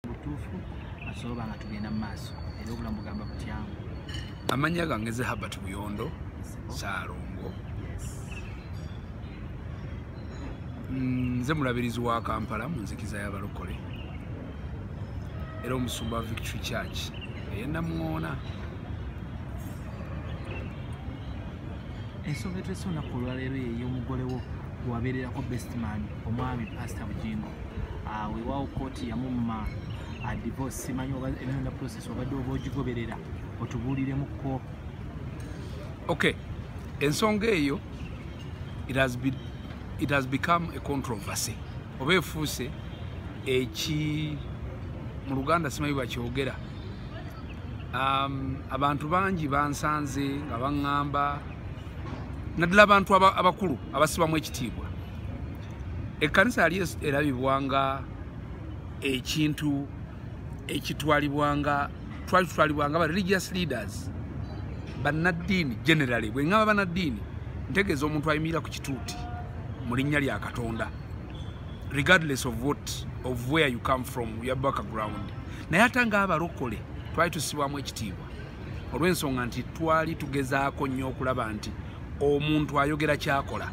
Butuufu asobola nga tugenda mu maaso era obulamu bugamba butyangu. Amannya gange ze Herbert Buyondo Ssaalongo. Nze mulabirizi wa Kampala mu nzikiza y'abalokole era omusumba wa Victory Church ey'e Namuŋoona. Ensonga etulese olunaku olwaleero y'ey'omugole wo wabeererako bestman, omwami Pastor Bugingo. Weewaawo kooti yamumma divorce. Simanyi oba enonda process obadde oba ogigoberera, otubuuliremukko. Okay, ensonga eyo it has become a controversy oba efuuse eki mu Luganda simanyi bakyogera. Abantu bangi bansanze nga baŋŋamba, naddala abantu abakulu abasibamu ekitiibwa. Ekkanisa yali erabibwanga ekintu ekitwalibwanga, twali tutwalibwanga ba religious leaders, bannaddiini generally. Bwe ŋŋamba bannaddiini, ntegeeza omuntu ayimirira ku kituuti mu linnya lya Katonda, regardless of where you come from, your background. Naye ate ng'abalokole twali tusibwamu ekitiibwa olw'ensonga nti twali tugezaako nnyo okulaba nti omuntu ayogera kyakola,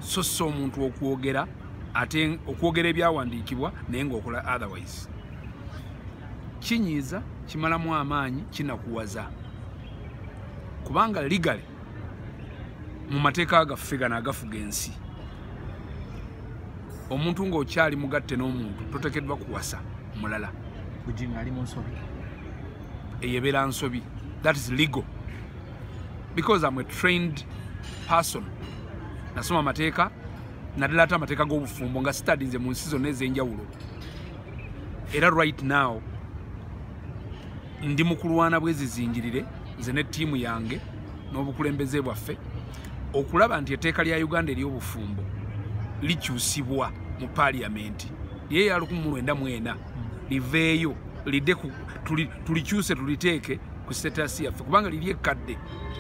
so si omuntu okwogera ate okwogera ebyawandiikibwa naye ng'okola otherwise. Kinyiiza, kimalamu amaanyi, kinakuwaza, kubanga legally mu mateeka gaffe gano agafuga ensi, omuntu ng'okyali mugatte n'omuntu toteekeddwa kuwasa mulala. Bugingo ali mu nsobi? Eyo ebeera nsobi. That is legal, because I'm a trained person. Nasoma amateeka, naddala ate amateeka g'obufumbo, nga study nze mu nsi zonna ez'enjawulo. Era right now ndi mu kulwana bwezizingirire, nze ne ttiimu yange n'obukulembeze bwaffe, okulaba nti etteeka lya Uganda ery'obufumbo likyusibwa mu Paaliyamenti lye ya 1904, liveeyo lidde tulikyuse, tuliteeke ku status yaffe, kubanga liri ekkadde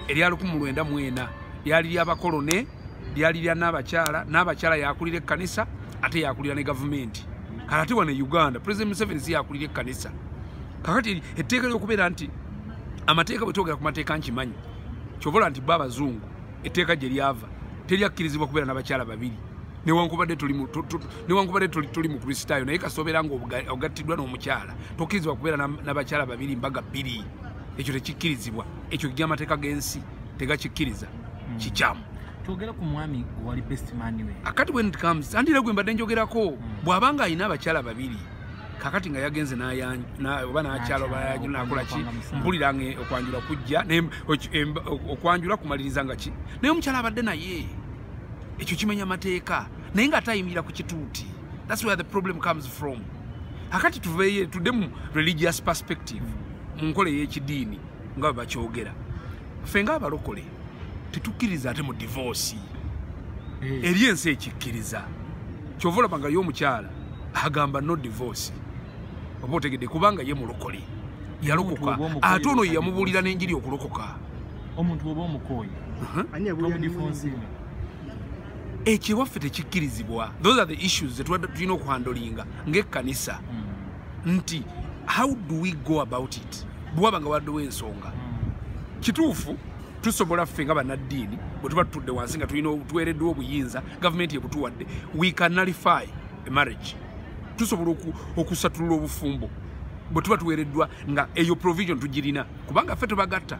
erya 1904 lyali lyabakolone, lyali lya n'abakyala, n'abakyala yakulira ekkanisa ate yakulira ne gavumenti. Kale ate wano e Uganda, President Museveni si yakulira ekkanisa. Kakati etteeka lyokubeera nti amateeka, bwe twogera ku mateeka, nkimanyi kyovola nti bo abazungu etteeka gye lyava teryakkirizibwa kubeera n'abakyala babiri, newankubadde tuli mu Kristaayo, naye kasita nga ogattiddwa n'omukyala tokkirizibwa kubeera n'abakyala babiri mbaga bbiri. Ekyo tekikkirizibwa, ekyo gyamateeka g'ensi tegakikkiriza, kikyamu. Twogere ku mwami wali best man we. Akati when it comes, andira gwe mbadde njogerako, bw'abanga alina abakyala babiri, kakati nga yagenze oba n'akyala oba nakola ki, mpulira nga okwanjula kujja, okwanjula kumaliriza nga ki, naye omukyala abadde naye, ekyo kimenya amateeka, naye ng'ate ayimirira ku kituuti. That's where the problem comes from. Akati tuveeye tudde mu religious perspective, mu nkola ey'ekidiini nga bwe bakyogera. Ffe ng'abalokole tetukkiriza ate mu divorce. Eri ensi ekikkiriza, kyova olaba nga ye omukyala agamba no divorce, oba otegedde, kubanga ye mulokole, yalokoka, ate ono ye yamubuulira n'enjiri okulokoka. Omuntu oba omukooye tomudivorcinga? Ekyo ewaffe tekikkirizibwa. Those are the issues zetulina okuhandlinga ng'ekkanisa, nti how do we go about it bwewaba nga waddewo ensonga. Kituufu tusobola ffe nga bannaddiini, bwe tuba tutudde wansi nga tulina tuweereddwa obuyinza, gavumenti ebutuwadde, we can nullify a marriage. Tusobola okusatulula obufumbo bwe tuba tuweereddwa nga eyo provision tugirina, kubanga ffe tubagatta.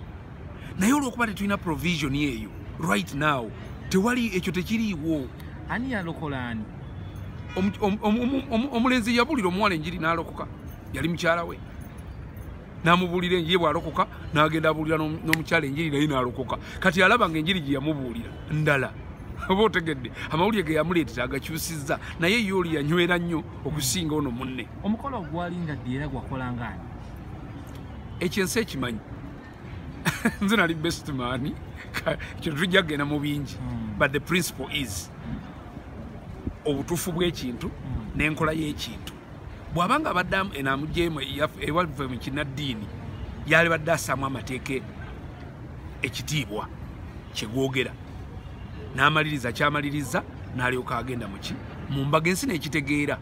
Naye olwokuba tetulina provision eyo right now, tewali, ekyo tekiriiwo. Ani yalokola ani? Omulenzi yabuulira omuwala enjiri n'alokoka, yali mukyala we, n'amubuulira enjiri. Bw'alokoka n'agenda abuulira n'omukyala enjiri, naye n'alokoka. Kati alaba nga enjiri gye yamubuulira ndala, oba otegedde, amawulire ge yamuleetera agakyusizza, naye ye oli yanywera nnyo okusinga ono munne. Omukolo ogwali nga ddi era gwakola nga ani? Ekyo ensi ekimanyi. Nze nali best man. Ekyo tujja kugenda mu bingi, but the principle is obutuufu bw'ekintu n'enkola y'ekintu. Bw'abanga abadde eno amugyemu ewaffe mu kinnaddiini, yali badde assaamu amateeka ekitiibwa kyegwogera, n'amaliriza kyamaliriza, n'alyoka agenda muki mu mbaga, ensi n'ekitegeera.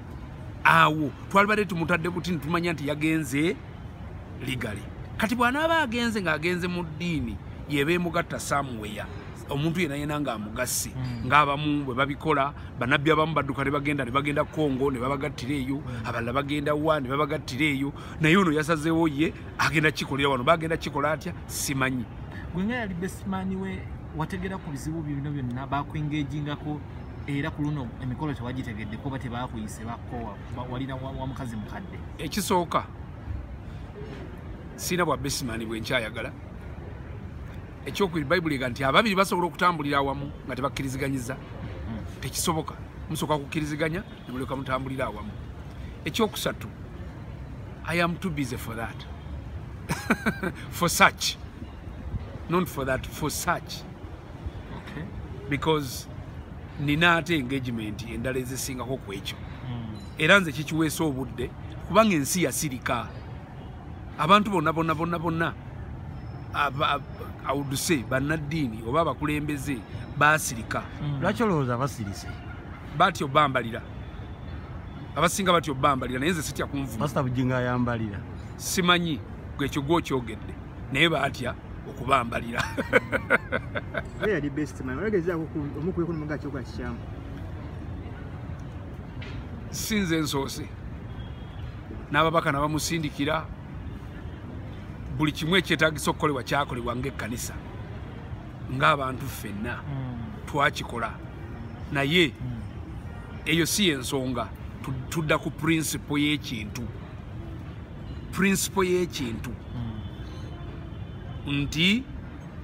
Awo twalibadde tumutadde buti ntumanya nti yagenze legally. Kati bw'anaaba agenze ng'agenze mu ddiini yeba emugatta somewhere, omuntu yena yena ng'amugasse, ng'abamu bwe babikola, bannabbi abamu badduka ne bagenda Congo ne babagattira eyo, abalala bagenda wa ne babagattira eyo, naye ono yasazeewo ye agenda kikolera wano, bagenda kikola atya simanyi. Gwe nga yali best man we wategera ku bizibu bino byonna bakwengagingako era ku luno emikolo tewagitegedde kuba tebakuyise bakoowa walina wa mukazi mukadde. Ekisooka sina bwa best man bwe nkyayagala. Ekyokubiri Bayibuli ega nti ababiri basobola okutambulira awamu nga tebakkiriziganyiza. Tekisoboka. Musooka kukkiriziganya ne mulyoka mutambulira awamu. Ekyokusatu, I am too busy for that. For such. Not for that, for such. Okay. Because nina ate engagement endala ezisingako ku ekyo. Era nze kikiweesa obudde kubanga ensi yasirika. Abantu bonna bonna bonna bonna I would say bannaddiini oba abakulembeze baasirika. Lwaki olowooza basirise? Batyo bambalira. Abasinga batyo bambalira naye nze sitya kunvuma. Pastor Bugingo ayambalira. Simanyi gwe ekyo gw'okyogedde naye baatya okubambalira. Ye yali best man. Olegezaako omukubeko n'omuga kyokola kikyamu. Si nze nsoose. N'ababaka nabamusindikira. Buli kimu ekyetaagisa okukolebwa kyakolebwa ng'ekkanisa, ng'abantu ffenna twakikola, naye eyo si ensonga. Tudda ku principle y'ekintu, principle y'ekintu nti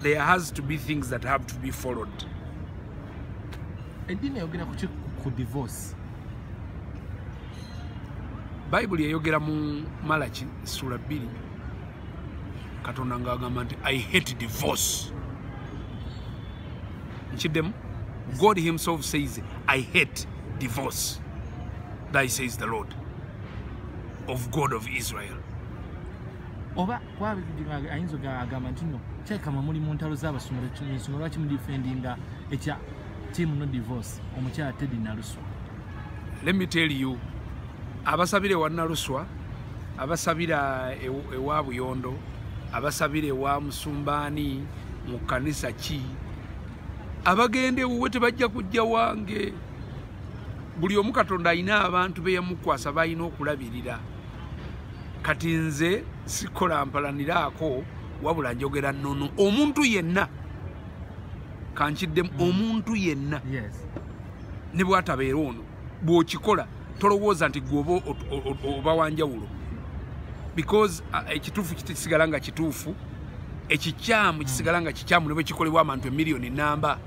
there has to be things that have to be followed. Eddiini eyogera ku divorce. Bayibuli eyogera mu Malaki sura 2, Katonda ng'agamba nti I hate divorce. Nkiddemu, God himself says I hate divorce. That says the Lord of God of Israel. Oba ayinza agamba nti nno kyeka mwe muli mu ntalo z'abasumba ensonga lwaki mudefendinga ekya team no divorce omukyala Teddy Naluswa. Let me tell you, abasabira ewa Naluswa, abasabira ewa Buyondo, abasabira ewa Musumbaani mu kanisa ki, abagenda ewuwe tebajja kujja wange. Buli omu Katonda alina abantu be yamukwasa balina okulabirira. Kati nze sikola mpalaniraako wabula njogera nnono. Omuntu yenna kankiddemu, omuntu yenna ne bw'atabeera ono bw'okikola tolowooza nti gwe oba wanjawulo, because ekituufu kisigala nga kituufu, ekikyamu kisigala nga kikyamu ne bwe kikolebwa abantu emiliyoni namba.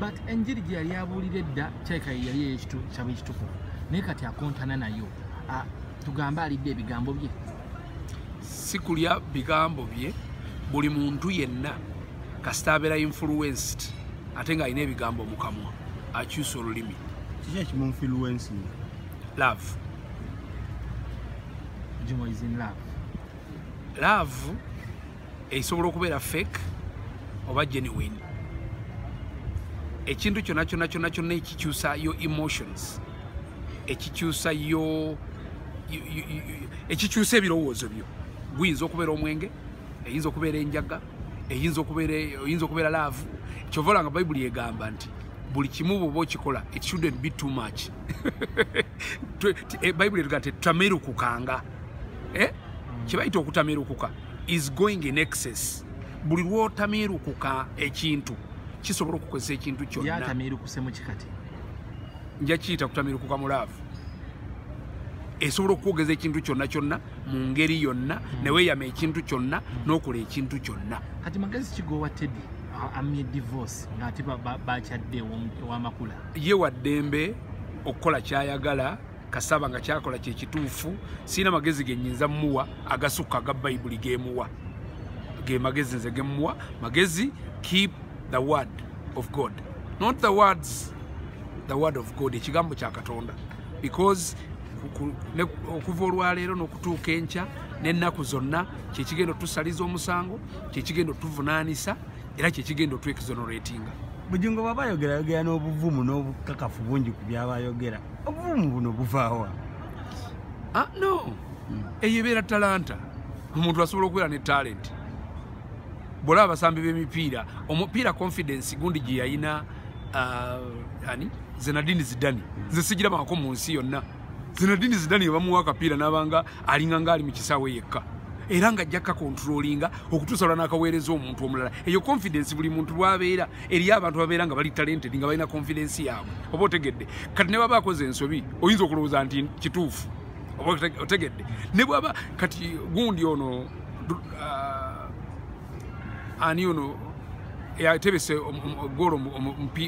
But enjiri gye yali abuulira edda kyeka yali ekyaba ekitukuvu, naye kati akontana nayo. Tugambe alidde ebigambo bye. Si kulya bigambo bye. Buli muntu yenna kasita abeera influenced ate ng'alina ebigambo mu kamwa akyusa olulimi. Kiki ekimu-influencing? Love. Jimo is in love. Love esobola okubeera fake oba genuine. Ekintu kyonna kyonna kyonna kyonna ekikyusa your emotions, ekikyusa yo ekikyusa ebirowoozo byo, guyinza okubeera omwenge, eyinza okubeera enjaga, eyinza okubeera love. Kyova olaba nga Bayibuli egamba nti buli kimu bw'oba okikola it shouldn't be too much. Bayibuli etugaa nti tutameerukukanga. Kye bayita okutameerukuka is going in excess. Buli lw'otameerukuka ekintu kisobola okukozesa ekintu kyonna. Yatameerukuse mu kikati. Nja kiyita kutameerukuka mu love. Esobola okwogeza ekintu kyonna kyonna mu ngeri yonna, ne weeyama ekintu kyonna n'okola ekintu kyonna. Kati magezi kigowa Teddy amye divorce ng'ate bakyadde ewamakula. Ye wa ddembe okukola ky'ayagala kasaba nga kyakola kye kituufu. Sirina magezi ge nnyinza mmuwa agasukka aga Bayibuli geemuwa. Ge magezi nze ge mmuwa magezi, keep the word of God, not the words, the word of God, ekigambo kya Katonda. Because okuva olwaleero n'okutuuka enkya n'ennaku zonna kyekigenda otusaliza omusango, kyekigenda otuvunaanisa, era kyekigenda otwexoneratinga. Bugingo bw'aba ayogera ayogera n'obuvumu n'obukakafu bungi ku by'aba ayogera. Obuvumu buno buvaawa? Ah, no, eyo ebeera talanta. Omuntu asobola okubeera ne talent. Bwolaba abasambi b'emipiira, omupiira, confidence gundi gye yayina, ani, Zinedine Zidane, nze sigirabangako mu nsi yonna. Zinedine Zidane bamuwa akapiira n'abanga alinga nga ali mu kisaawe yekka, era nga ajja kakontrolinga okutuusa lwa n'akaweereza omuntu omulala. Eyo confidence buli muntu lwabeera, eriyo abantu babeera nga bali talented, nga balina confidence yaabwe, oba otegedde? Kati ne baba akoze ensobi, oyinza okulowooza nti kituufu, oba otegedde? Ne bwaba kati gundi ono, ani ono yatebese golo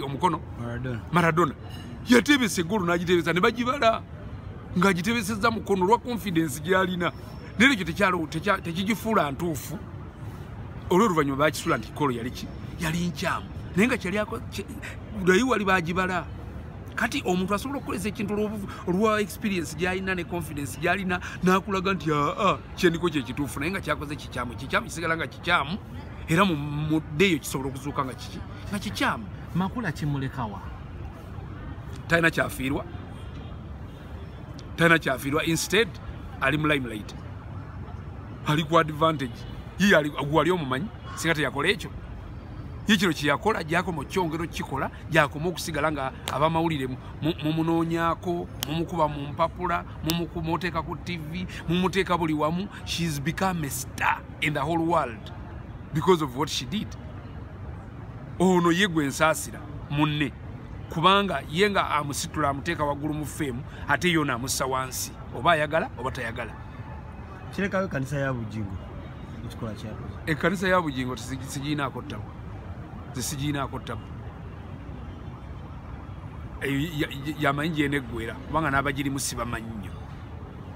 omukono? Maradona. Maradona yatebese golo, n'agitebesa ne bagibala ng'agitebesezza mukono olwa confidence gy'alina. Naye ekyo tekigifuula ntuufu. Olw'oluvannyuma bakisula nti kolo yali ki, yali nkyamu, naye nga kyali naye wali bagibala. Kati omuntu asobola okukolesa ekintu olwa experience gy'alina ne confidence gy'alina, n'akulaga nti aa, kyendiko kyekituufu, naye nga kyakoze kikyamu. Kikyamu kisigala nga kikyamu, era mudde eyo kisobola okuzuuka nga kiki, nga kikyamu. Makula kimulekawa? Talina kyafiirwa, talina kyafiirwa. Instead ali mu limelight, ali ku advantage. Ye wali omumanyi singa teyakola ekyo. Ye kino kyeyakola, gyakoma okyongera okukikola, gyakoma okusigala nga abamawulire mumunoonyaako, mumukuba mu mpapula, mumuteeka ku TV, mumuteeka buli wamu. She's become a star in the whole world because of what she did. Ono ye gwe nsaasira munne, kubanga ye nga amusitula, amuteeka waggulu mu fame, ate yona amussa wansi, oba ayagala oba tayagala. Kirekawo ekkanisa ya Bujingo ekikola kyakoze? Ekkanisa ya Bujingo sigiinaako ttabu, nze sigiinaako ttabu. Eyo yamanyi gyeneggwera, kubanga n'abagirimu sibamanyi nnyo.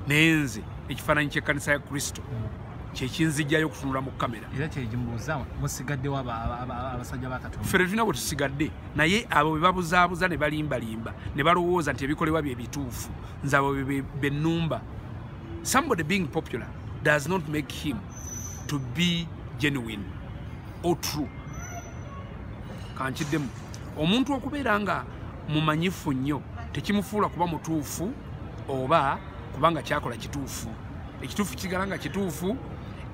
Naye nze ekifaananyi ky'ekkanisa ya Kristo kyekinzijjayo okutunula mu kamera. Era kyekimbuuza, musigaddewo abasajja ba Katonda? Ffe tetulina bwe tusigadde, naye abo be babuzaabuza ne balimbalimba ne balowooza nti ebikolebwa bye bituufu, nze abo be nnumba. Somebody being popular does not make him to be genuine or true. Kankiddemu: omuntu okubeera nga mumanyifu nnyo tekimufuula kuba mutuufu oba kubanga kyakola kituufu. Ekituufu kisigala nga kituufu.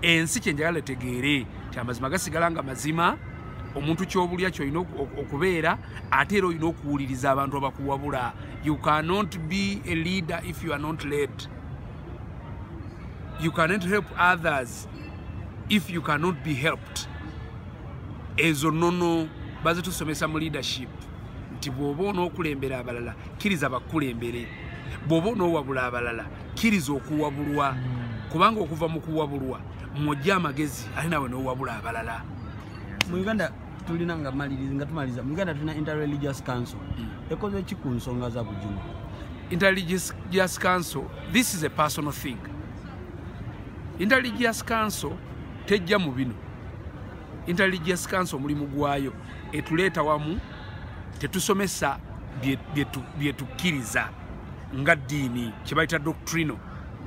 Ensi kyenjagala etegeere ti amazima gasigala nga mazima. Omuntu kyobulya kyolina okubeera, ate era olina okuwuliriza abantu abakuwabula. You cannot be a leader if you are not led. You cannot help others if you cannot be helped. Ezo nono bazitusomesa mu leadership, nti bw'oba onookulembera abalala, kkiriza bakukulembere. Bw'oba onoowabula abalala, kkiriza okuwabulwa, kubanga okuva mu kuwabulwa mwojja amagezi, ate nawe n'owabula abalala. Mu Uganda tulina, nga maliriza, nga tumaliriza, mu Uganda tulina Interreligious Council. Ekoze ki ku nsonga za Bujingo? Interreligious Council, this is a personal thing. Interreligious Council tejja mu bino. Interreligious Council omulimu gwayo etuleeta wamu, tetusomesa bye tukkiriza nga ddiini, kye bayita doctrinal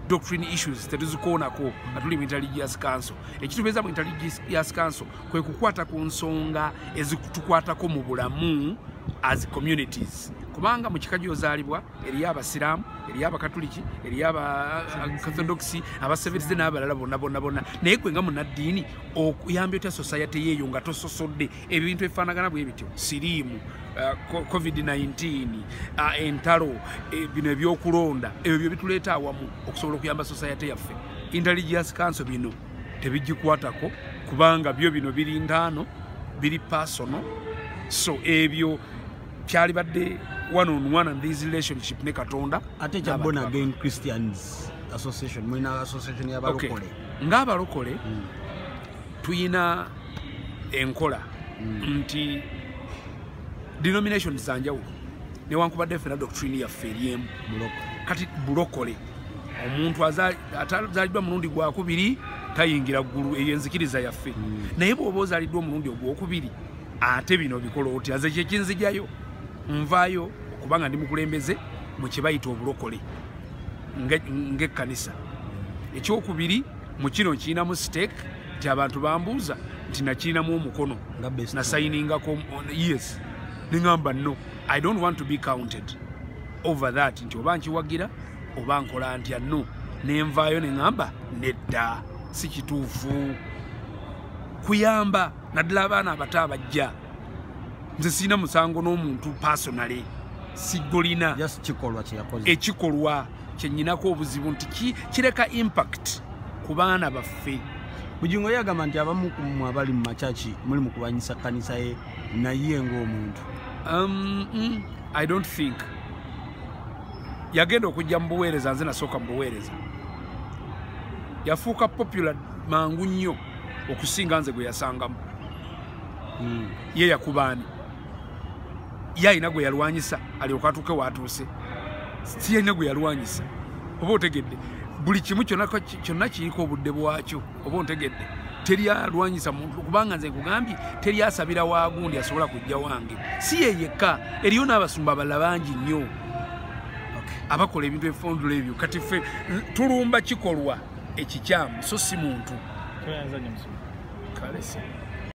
doctrine issues, tetuzikoonako nga tuli mu Interreligious Council. Ekitubeeza mu Interreligious Council kwe kukwata ku nsonga ezitukwatako mu bulamu as communities, kubanga mu kika gy'ozaalibwa eriyo Abasiraamu, eriyo Abakatuliki, eriyo Abaorthodox, Abaseventh n'abalala bonna bonna bonna. Naye gwe nga munaddiini okuyambye otya society yeeyo nga tososodde ebintu ebifaanagana bwe bityo? Siriimu, COVID-19, entalo, bino ebyokulonda, ebyo bye bituleeta awamu okusobola okuyamba society yaffe. Interreligious Council bino tebigikwatako, kubanga byo bino biri ntaano, biri personal. So ebyo kyalibadde one on one and this relationship ne Katonda Ate ekya n'abantu Born abalala. Again Christians Association, mulina association y'abalokole? Ng'abalokole tuyina enkola nti denomination zanjawulo, newankubadde ffena doctrine yaffe eri emu. Bulokole. Kati bulokole, omuntu atazaaliddwa mulundi gwakubiri tayingira ggulu. Eyo enzikiriza yaffe. Naye bw'oba ozaaliddwa omulundi ogwokubiri, ate bino bikola otya? Nze kyekinzijayo, nvaayo okubanga ndi mukulembeze mu kye bayita obulokole ng'ekkanisa. Ekyokubiri, mu kino nkirinamu stake, nti abantu bambuuza nti nakirinamu omukono. Nga best. Nasayiningako, yes. Neŋŋamba no, I don't want to be counted over that, nti oba nkiwagira oba nkola ntya. No. Nenvaayo ne ŋŋamba nedda, si kituufu kuyamba naddala abaana abato abajja. Nze sirina musango n'omuntu personally, sigolina. Just kikolwa kye yakoze. Ekikolwa kyenyinako obuzibu nti kireka impact ku baana baffe. Bugingo yagamba nti abamu ku mmwe abali mu makyaki muli mu kulwanyisa kkanisa ye naye ng'omuntu. I don't think yagenda okujja mu buweereza. Nze nasooka mu buweereza, yafuuka popular mangu nnyo okusinga nze gwe yasangamu. Ye yakubaani? Ye alina gwe yalwanyisa alyoka atuuke waatuuse? Si yalina gwe yalwanyisa. Oba otegedde, buli kimu kyonna kiriko obudde bwakyo. Oba ontegedde, teri alwanyisa muntu, kubanga nze nkugambye teri asabira wagundi asobola kujja wange. Si ye yekka, eriyo n'abasumba abalala bangi nnyo abakola ebintu efondula ebyo. Kati ffe tulumba kikolwa ekikyamu, so si muntu. Kale.